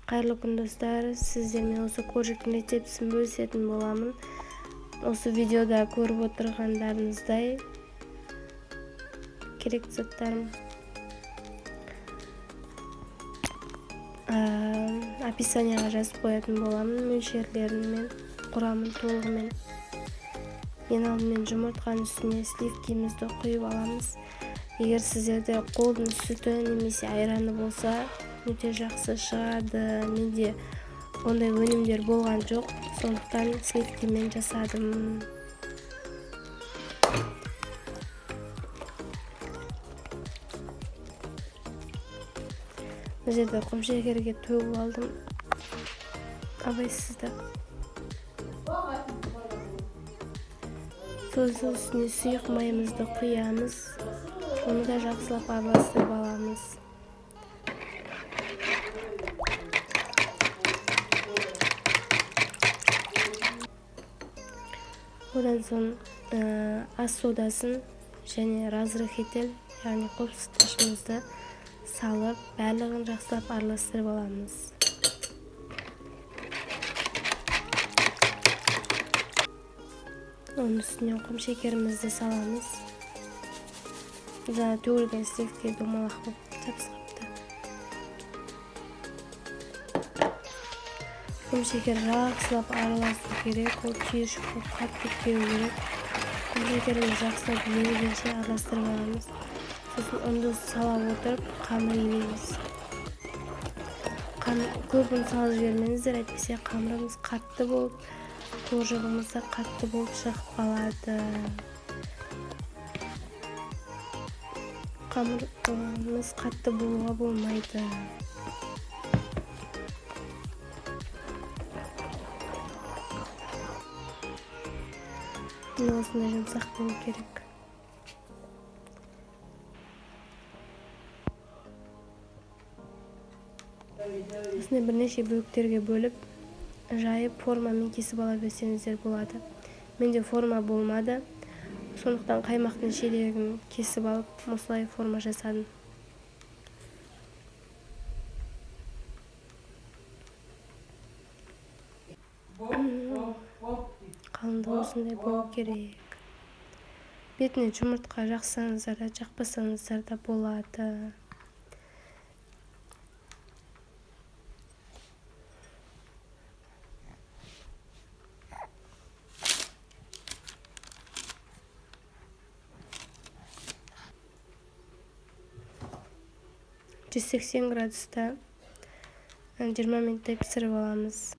Қайырлы күн, достар! Сіздермен осы коржиктің рецептісін бөлісетін боламын. Осы видеода көріп отырғандарыңыздай, керекті заттарым описанияға жазып қоятын боламын, мөлшерлерін мен құрамын толығымен. Ең алдымен жұмыртқаның үстіне сливкимізді құйып аламыз. Егер сіздерде қолдың сүті немесе айраны болса, өте жақсы шығады. Менде ондай өнімдер болған жоқ, сондықтан сливкимен жасадым. Мына жерде құмшекерге төгіп алдым абайсызда. Сосын үстіне сұйық майымызды құямыз, оны да жақсылап араластырып аламыз. Одан соң ас содасын және разрыхитель, яғни қопсытқышымызды салып, барлығын жақсылап араластырып аламыз. Оның үстіне құмшекерімізді саламыз. Жаңа төгілген сливки домалақ болып жабысып қалыпты. Құмшекер жақсылап араласу керек, ол түйіршік болып қатты кетпеу керек. Құмшекеріміз жақсылап ерігенше араластырып аламыз. Сосын ұнды сала отырып қамыр илейміз. Көп ұн салып жібермеңіздер, әйтпесе қамырымыз қатты болып, коржығымыз да қатты болып шығып қалады. Қамырымыз қатты болуға болмайды. Міне, осындай жұмсақ болу керек. Осындай бірнеше бөліктерге бөліп, жайып, формамен кесіп ала берсеңіздер болады. Менде форма болмады, сондықтан қаймақтың шелегін кесіп алып, осылай форма жасадым. Қалыңдығы осындай болу керек. Бетіне жұмыртқа жақсаңыздар да, жақпасаңыздар да болады. 180 градуста 20 минуттай пісіріп аламыз.